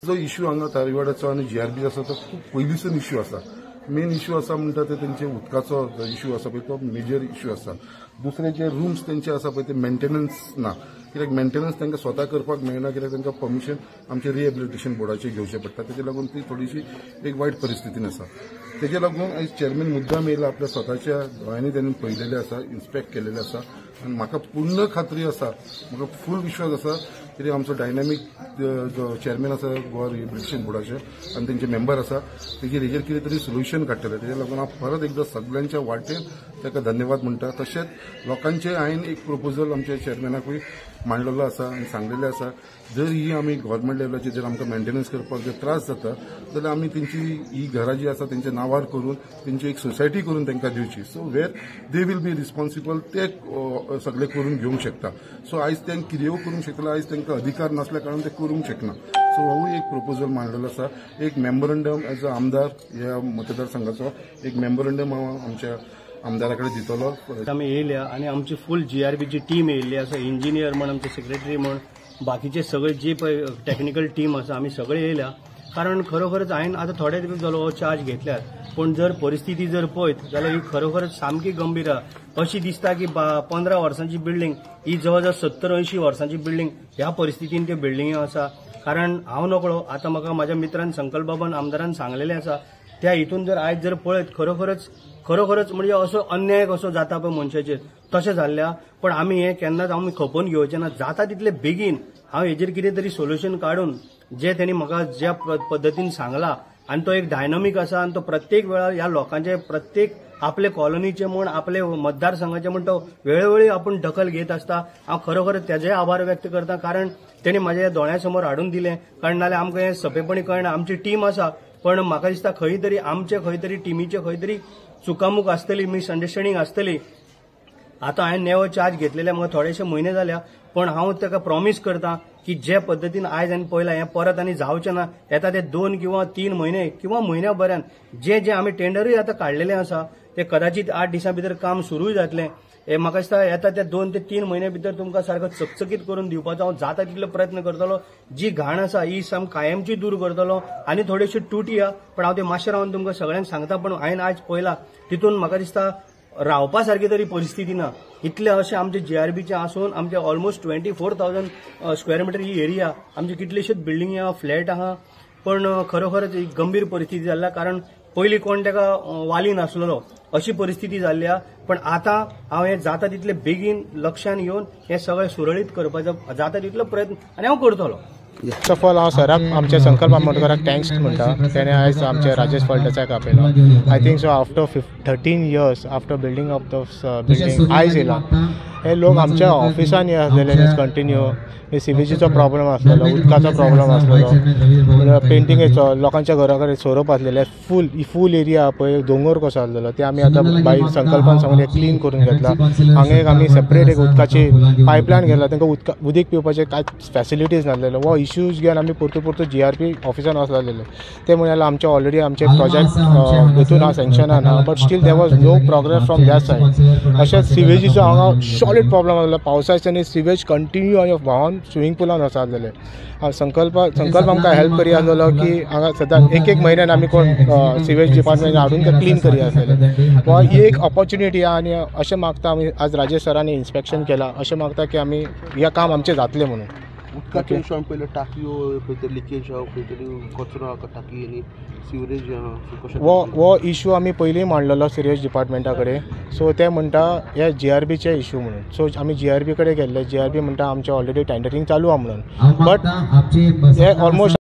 जो इश्यू हांगा तारीवाड्याचो आनी जीआरबी आसा तो खूब पयलींसून इश्यू आसा. मेन इश्यू आसा म्हणटा ते तेंचे उदकाचो इश्यू आसा पळय तो मेजर इश्यू आसा. दुसरे जे रूम्स तेंचे आसा पळय ते मेंटेनन्स ना, कित्याक मेंटेनन्स तांकां स्वता करपाक मेळना, कित्याक तांकां परमिशन आमचे रिहेबिलिटेशन बोर्डाचें घेवचें पडटा. तेजे लागून ती थोडीशी एक वायट परिस्थितीन आसा. तेजे लागून आयज चेअरमॅन मुद्दाम येयला, आपल्या स्वताच्या दोळ्यांनी तांणी पळयलेलें आसा, इन्स्पेक्ट केलेलें आसा आनी म्हाका पूर्ण खात्री आसा, म्हाका फूल विश्वास आसा कित्याक आमचो डायनामीक जो चेअरमॅन आसा गोवा रिहेबिलिटेशन बोर्डाचे आनी तेंचे मेंबर आसा तेजेर हेजेर कितें तरी सोल्युशन काडटले. तेजे लागून हांव परत एकदां सगळ्यांच्या वाटेन ताका धन्यवाद म्हणटा. तशेंच लोकांचे हांवें एक प्रपोजल आमच्या चेअरमॅनाकूय मांडलेलो आसा आनी सांगलेलें आसा, जर ही आमी गव्हर्मेंट लेवलाचेर जर आमकां मेंटेनन्स करपाक जर त्रास जाता जाल्यार आमी तेंची ही घरां जी आसा तेंच्या नांवार करून तेंची एक सोसायटी करून तांकां दिवची, so where they will be responsible, ते सगळे करून घेवंक शकता. सो आयज ते कितेंय करूंक शकता, आयज तांकां अधिकार नासल्या कारणान ते करूंक शकना. सो होवूय एक प्रपोजल मांडलेलो आसा. एक मेमोरंडम एज अ आमदार ह्या मतदारसंघाचो एक मेमोरंडम हांव आमच्या आमदारा कडेन दितलो. आमी येयल्या आनी आमची फूल जीआरबीची टीम येयल्ली आसा, इंजिनियर म्हण, आमचे सेक्रेटरी म्हण, बाकीचे सगळे जे पळय टॅक्निकल टीम आसा आमी सगळे येयल्या. कारण खरोखरच हांवें आतां थोडे दीस जालो हो चार्ज घेतल्यार, पूण जर परिस्थिती जर पळयत जाल्यार ही खरोखरच सामकी गंभीर आसा. अशी दिसता की 15 वर्सांची बिल्डींग ही जवळ जवळ 70-80 वर्सांची बिल्डींग ह्या परिस्थितीन त्यो बिल्डिंग्यो आसा. कारण हांव नकळो, आतां म्हाका म्हाज्या मित्रान संकल्प बाबान आमदारान सांगलेलें आसा, त्या हितून जर आयज जर पळयत खरोखरच खरोखरच म्हणजे असो अन्याय कसो जाता पळय मनशाचेर तशें जाल्ल्या. पण आमी हें केन्नाच आमी खपोवन घेवचें ना. जाता तितले बेगीन हांव हेजेर कितें तरी सोल्युशन काडून जे तेणी म्हाका ज्या पद्दतीन सांगला आनी तो एक डायनामीक आसा आनी तो प्रत्येक वेळार ह्या लोकांचे प्रत्येक आपले कॉलनीचे म्हूण आपले मतदारसंघाचे म्हूण तो वेळोवेळी आपूण दखल घेत आसता. हांव खरोखर तेजेय आभार व्यक्त करता, कारण तेणी म्हाज्या दोळ्या समोर हाडून दिलें. कारण नाल्यार आमकां हें सोंपेपणी कळना. आमची टीम आसा पण म्हाका दिसता खंय तरी आमचे खंय तरी टिमीचे खंय तरी चुकामूक आसतली, मिसअंडरस्टँडींग आसतली. आतां हांवें नेवो चार्ज घेतलेले म्हाका थोडेशे म्हयने जाल्या, पण हांव ताका प्रॉमीस करता की जे पद्दतीन आयज आनी पळयलां हें परत आनी जावचें ना. येता ते 2 किंवा 3 म्हयने किंवा म्हयन्या भरान जे जे आमी टेंडरूय आतां काडलेले आसा ते कदाचित 8 दिसां भितर काम सुरूय जातलें. हे म्हाका दिसता येता त्या 2 ते 3 म्हयन्या भितर तुमकां सारको चकचकीत करून दिवपाचो हांव जाता तितलो प्रयत्न करतलो. जी घाण आसा ही साम कायमची दूर करतलो. आनी थोडीशी तुटी आहा पण हांव ते मातशें रावन तुमकां सगळ्यांक सांगता. पण हांवें आयज पळयलां तितून म्हाका दिसता रावपा सारकी तरी परिस्थिती ना. इतले अशें आमचे जीआरबीचे आसून आमचे ऑलमोस्ट 24,000 स्क्वेअर मिटर ही एरिया, आमचे कितलेशेच बिल्डिंगी आहा, फ्लॅट आहा, पण खरोखरच एक गंभीर परिस्थिती जाल्ल्या. कारण पयलीं कोण ताका वाली नासलेलो अशी परिस्थिती जाल्ली आहा. पण आतां हांव हें जाता तितले बेगीन लक्षान घेवन हें सगळें सुरळीत करपाचो जाता तितलो प्रयत्न आनी हांव करतलो. फर्स्ट ऑफ ऑल हांव सराक आमच्या संकल्प आमोणकराक thanks म्हणटा. तेणें आयज आमच्या राजेश फळदेसायाक आपयलो. I think so after 13 years after building of the building आयज येयला. हे लोक आमच्या ऑफिसान आसलेले कंटिन्यू. सिवेजीचो प्रॉब्लम आसलेलो, उदकाचो प्रॉब्लम आसलेलो, पेंटिंगेचो, लोकांच्या घरा कडेन सोरोप आसलेले, फूल एरिया पळय दोंगर कसो आसलेलो ते आमी आतां बाय संकल्पान सांगून क्लीन करून घेतला. हांगा एक आमी सेपरेट एक उदकाची पायपलायन घेतला. तांकां उदीक पिवपाचे कांयच फॅसिलिटीज नासलेले. हो इश्यूज घेवन आमी परतू परतू जीआरपी ऑफिसान वचलेले. ते म्हणाले आमचे ऑलरेडी आमचे प्रोजेक्ट हितून आहा, सँक्शनान आहा, but still there was no progress from that side. अशेंच सिवेजीचो हांगा सॉलीड प्रॉब्लम आसलो. पावसा दिसांनी सिवेज कंटिन्यू आनी व्हांवन स्विमींग पुलान वचत आसलेले. संकल्प आमकां हेल्प करी आसलेलो की हांगा सदांच एक एक म्हयन्यान आमी कोण सिवेज डिपार्टमेंट हाडून ते क्लीन करी आसलेले. वा ही एक ऑपॉर्च्युनिटी आहा आनी अशें मागता आमी आज राजेश सरांनी इन्स्पेक्शन केलां, अशें मागता की आमी हें काम आमचें जातलें म्हणून. उदकाचे इशू आमी पयले टाकयो खंय तरी लिकेज आहा, खंय तरी कचरो आहा टाकी आनी सिवरेज आहा. हो इशू आमी पयलीं मांडलेलो सिवेज डिपार्टमेंटा कडेन. सो ते म्हणटा हे जीआरबीचे इशू म्हणून. सो आमी जीआरबी कडेन गेल्ले. जीआरबी म्हणटा आमचे ऑलरेडी टेंडरींग चालू आहा म्हणून, बट हे ऑलमोस्ट